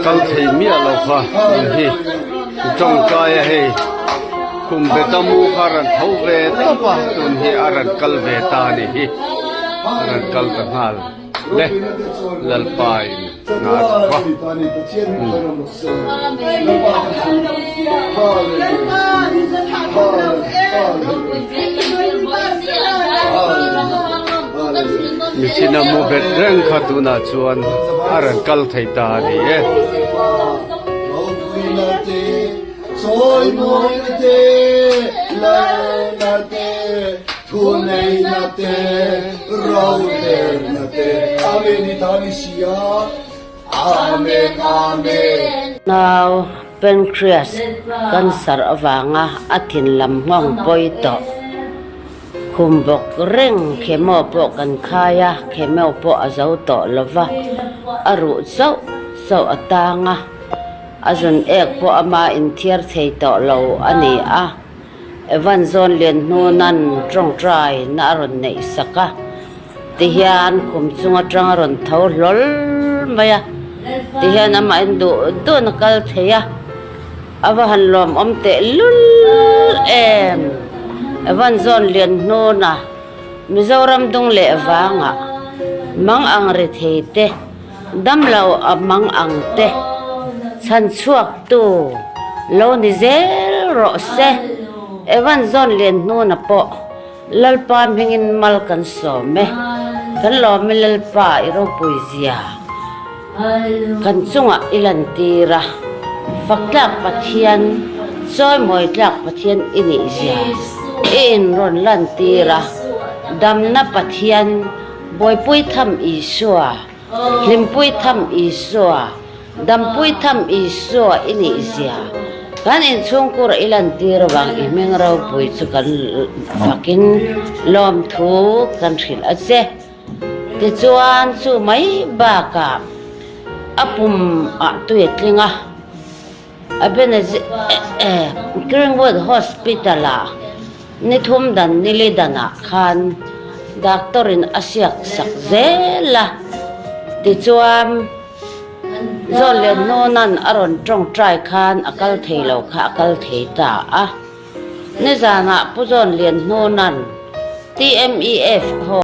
kal thei miah lo kha tun hi tawngtai a hei khum beta mu kha a rawn tho ve tawp a tun hi a rawn kal ve ta a ni hi a rawn kal ta nghal le Lalpa in hna a thawk a. Mihring a mu bet reng kha tunah chuan a rawn kal thei ta a ni e. Nau pancreas cancer avanga a thin lam nghawng pawi tawh. Khum bawk reng chemo pawh kan khai a, chemo pawh a zo tawh lo va, a ruh chauh chauh a tang a, a zun ek pawh ama inthiar thei tawh lo a ni a. Evan zawn lian hnunan tawngtai na a rawn neih sak a, tihian khum chung atang a rawn tho hlawl mai a, tihian amah in duh duhna kal thei a, a va han lawmawm teh lul em! Evan zawn lian hnuna Mizoram dung leh vangah mang ang ri thei te, Damlo a mang ang te chhan chhuak tu lo ni zel rawh se. Evan zawn lian hnuna pawh Lalpa hmingin mal kan sawm e. Kan lawm i Lalpa i ropui zia kan chungah i lantir a, fak tlak Pathian, chawimawi tlak Pathian i nih zia i inrawn lantir a, damna Pathian Buaipui tham Isua, hlimpui tham Isua, dampui tham Isua i nih zia kan inchhungkur i lantir avang i hming ropui chu kan fakin lawmthu kan hrilh a che. Tichuan chu mai bakah a pum ah tui a tling a, Ebenezer Greenwood Hospital ah Nithum dan nili danah khan doctor in a siak sak zel a, tichuan Zawn leh Hnuna'n a rawn tawngtai khan a kal thei lo kha a kal thei ta a. Nizanah Pu Zawn Lian Hnuna'n TMEF ho.